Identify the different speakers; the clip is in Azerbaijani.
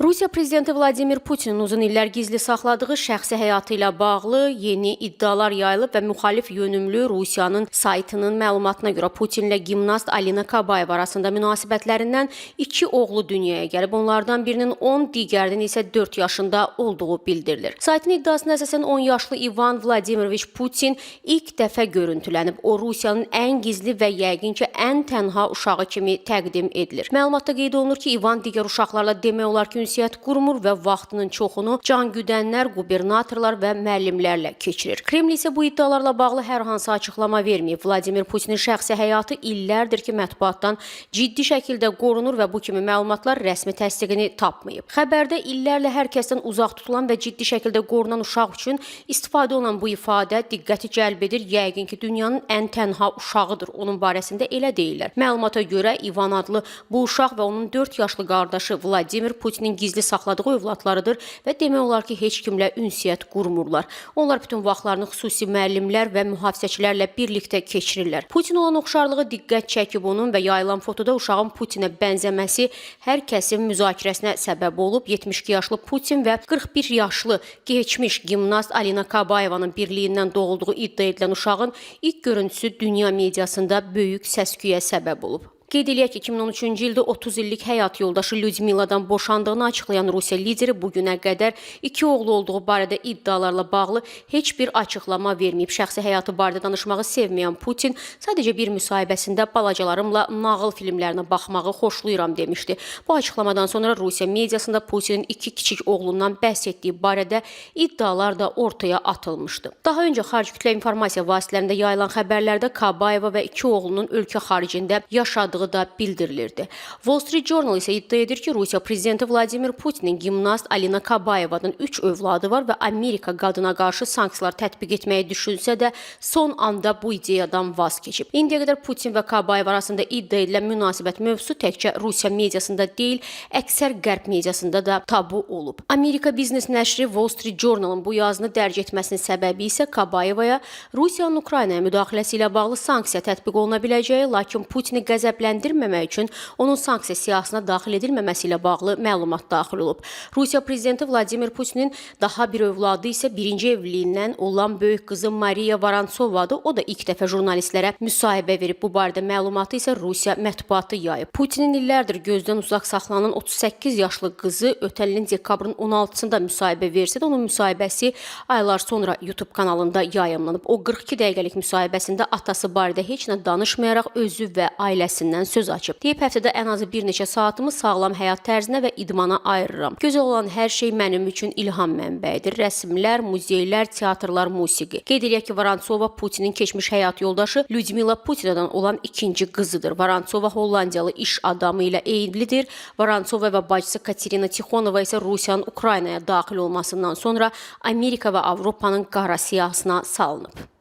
Speaker 1: Rusiya prezidenti Vladimir Putinin uzun illər gizli saxladığı şəxsi həyatı ilə bağlı yeni iddialar yayılıb və müxalif yönümlü Rusiyanın saytının məlumatına görə Putinlə gimnast Alina Kabayeva arasında münasibətlərindən iki oğlu dünyaya gəlib. Onlardan birinin 10, digərinin isə 4 yaşında olduğu bildirilir. Saytın iddiasına əsasən 10 yaşlı İvan Vladimiroviç Putin ilk dəfə görüntülənib. O Rusiyanın ən gizli və yəqin ki, ən tənha uşağı kimi təqdim edilir. Məlumatda qeyd olunur ki, İvan digər uşaqlarla demək olar ki, ünsiyyət qurmur və vaxtının çoxunu cangüdənlər, qubernatorlar və müəllimlərlə keçirir. Kreml isə bu iddialarla bağlı hər hansı açıqlama verməyib. Vladimir Putinin şəxsi həyatı illərdir ki, mətbuatdan ciddi şəkildə qorunur və bu kimi məlumatlar rəsmi təsdiqini tapmayıb. Xəbərdə illərlə hər kəsdən uzaq tutulan və ciddi şəkildə qorunan uşaq üçün istifadə olunan bu ifadə diqqəti cəlb edir. Yəqin ki, dünyanın ən tənha uşağıdır. Onun barəsində elə deyirlər. Məlumata görə İvan adlı bu uşaq və onun 4 yaşlı qardaşı Vladimir Putinin gizli saxladığı övladlarıdır və demək olar ki, heç kimlə ünsiyyət qurmurlar. Onlar bütün vaxtlarını xüsusi müəllimlər və mühafizəçilərlə birlikdə keçirirlər. Putin olan oxşarlığı diqqət çəkib onun və yayılan fotoda uşağın Putinə bənzəməsi hər kəsin müzakirəsinə səbəb olub. 72 yaşlı Putin və 41 yaşlı keçmiş gimnast Alina Kabayevanın birliyindən doğulduğu iddia edilən uşağın ilk görüntüsü dünya mediasında böyük səs-küyə səbəb olub. Qeyd eləyək ki, 2013-cü ildə 30 illik həyat yoldaşı Lyudmiladan boşandığını açıqlayan Rusiya lideri bu günə qədər iki oğlu olduğu barədə iddialarla bağlı heç bir açıqlama verməyib. Şəxsi həyatı barədə danışmağı sevməyən Putin sadəcə bir müsahibəsində balacalarımla nağıl filmlərinə baxmağı xoşlayıram demişdi. Bu açıqlamadan sonra Rusiya mediasında Putinin iki kiçik oğlundan bəhs etdiyi barədə iddialar da ortaya atılmışdı. Daha öncə xarici kütlə informasiya vasitələrində yayılan xəbərlərdə Kabayeva və iki oğlunun ölkə xaricində yaşadığı da bildirilirdi. Wall Street Journal isə iddia edir ki, Rusiya prezidenti Vladimir Putinin gimnast Alina Kabayevadan 3 övladı var və Amerika qadına qarşı sanksiyalar tətbiq etməyi düşünsə də son anda bu ideyadan vaz keçib. İndiyə qədər Putin və Kabayeva arasında iddia edilən münasibət mövzusu təkcə Rusiya mediasında deyil, əksər qərb mediasında da tabu olub. Amerika biznes nəşri Wall Street Journalın bu yazını dərc etməsinin səbəbi isə Kabayevaya Rusiyanın Ukraynaya müdaxiləsi ilə bağlı sanksiya tətbiq oluna biləcəyi, lakin Putini qəzəbləndirməmək üçün onun sanksiya siyahısına daxil edilməməsi ilə bağlı məlumat daxil olub. Rusiya prezidenti Vladimir Putinin daha bir övladı isə birinci evliliyindən olan böyük qızı Mariya Vorontsovandır. O da ilk dəfə jurnalistlərə müsahibə verib. Bu barədə məlumatı isə Rusiya mətbuatı yayıb. Putinin illərdir gözdən uzaq saxlanan 38 yaşlı qızı ötən ilin dekabrın 16-sında müsahibə versə də onun müsahibəsi aylar sonra YouTube kanalında yayımlanıb. O 42 dəqiqəlik müsahibəsində atası barədə heç nə danışmayaraq özü və ailəsindən söz açıb. Deyib həftədə ən azı bir neçə saatımı sağlam həyat tərzinə və idmana ayırıram. Gözəl olan hər şey mənim üçün ilham mənbəyidir. Rəsmlər, muzeylər, teatrlar, musiqi. Qeyd eləyək ki, Vorontsova Putinin keçmiş həyat yoldaşı Lyudmila Putinadan olan ikinci qızıdır. Vorontsova Hollandiyalı iş adamı ilə evlidir. Vorontsova və bacısı Katerina Tixonova isə Rusiyanın Ukraynaya daxil olmasından sonra Amerika və Avropanın qara siyahısına salınıb.